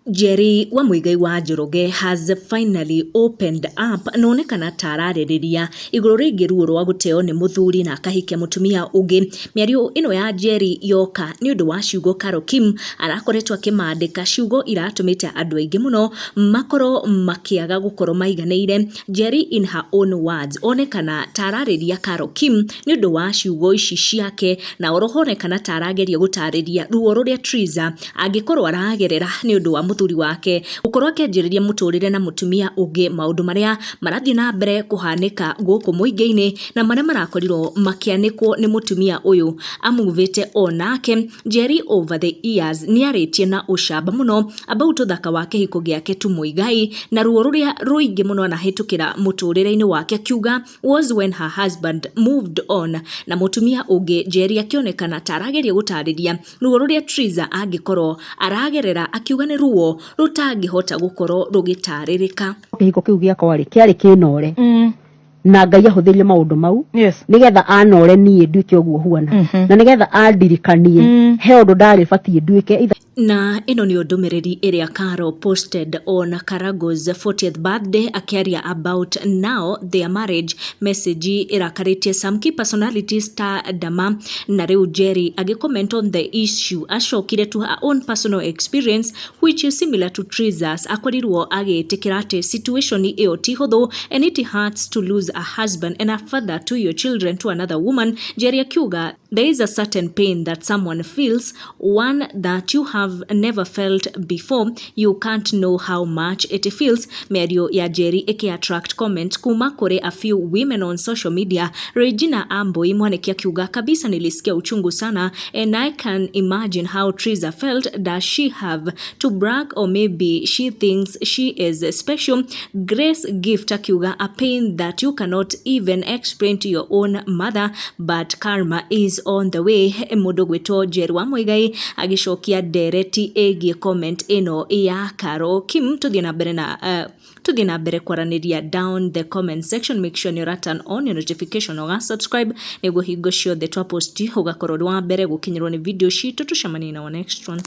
Njeri wa Muigai wa Njoroge has finally opened up na onekana ta ararĩrĩria igũrũ rĩgiĩ ruo rwa gũteo nĩ mũthuri na akahikia mũtumia ũngĩ. Mĩario ĩno ya Njeri yoka nĩ ũndũ wa ciugo Carol Kim arakoretwo akĩmandĩka, ciugo iratũmĩte andũ aingĩ mũno makorwo makĩaga gũkorwo maiganĩire. Njeri in her own words onekana ta ararĩria Carol Kim nĩ ũndũ wa ciugo ici ciake, na oroho onekana ta arageria gũtarĩria ruo rũrĩa Triza angĩkorwo aragerera nĩ ũndũ wa mũthuri wake gũkorwo akĩanjĩrĩria mũtũrĩre na mũtumia ũngĩ, maũndũ marĩa marathiĩ na mbere kũhanĩka gũkũ mũingĩ-inĩ na marĩa marakorirwo makĩanĩkwo nĩ mũtumia ũyũ amuvĩte onake. Njeri over the years nĩarĩtie na ũcamba mũno about ũthaka wa kĩhiko gĩake tu Muigai na ruo rũrĩa rũingĩ mũno anahĩtũkĩra mũtũrĩre-inĩ wake, akiuga was when her husband moved on na mũtumia ũngĩ. Njeri akĩonekana ta arageria gũtarĩria ruo rũrĩa Triza angĩkorwo aragerera, akiuga nĩ ruo rũtangĩhota gũkorwo rũgĩtarĩrĩka. Kĩhiko kĩu gĩakwa rĩ, kĩarĩ kĩnore na Ngai ahũthĩrie maũndũ mau nĩgetha anore niĩ nduĩke ũguo huana na nĩgetha andirikanie he ũndũ ndarĩ batiĩ nduĩke. Na ĩno nĩyo ndũmĩrĩri ĩrĩa Carol posted on Karago's 40th birthday akĩaria about now their marriage, message ĩrakarĩtie some key personalities ta Dama. Na rĩu Jerry agĩcomment on the issue acokire to her own personal experience, which is similar to Triza's. Akorirwo agĩtĩkĩra atĩ situation ĩyo ti hũthũ and it hurts to lose a husband and a father to your children to another woman. Jerry akiuga there is a certain pain that someone feels, one that you have never felt before. You can't know how much it feels. Mĩario ya Jerry ĩkĩ-attract comment kuma kũrĩ a few women on social media. Regina Amboi Mwaniki akiuga, "Kabisa nilisikia uchungu sana and I can imagine how Triza felt. Does she have to brag or maybe she thinks she is special?" Grace Gift akiuga, "A pain that you cannot even explain to your own mother, but karma is on the way." Mũndũ gwĩtwo Njeru wa Muigai agĩcokia ndereti ĩgiĩ comment ĩno ya Carol Kim. Tũthiĩ na mbere kwaranĩria down the comment section. Make sure nĩ ũra turn on your notification, ũga subscribe nĩguo hingo ciothe twa post ũgakorwo ũrĩ wa mbere gũkinyĩrwo nĩ video citũ. Tũcemanie na our next one.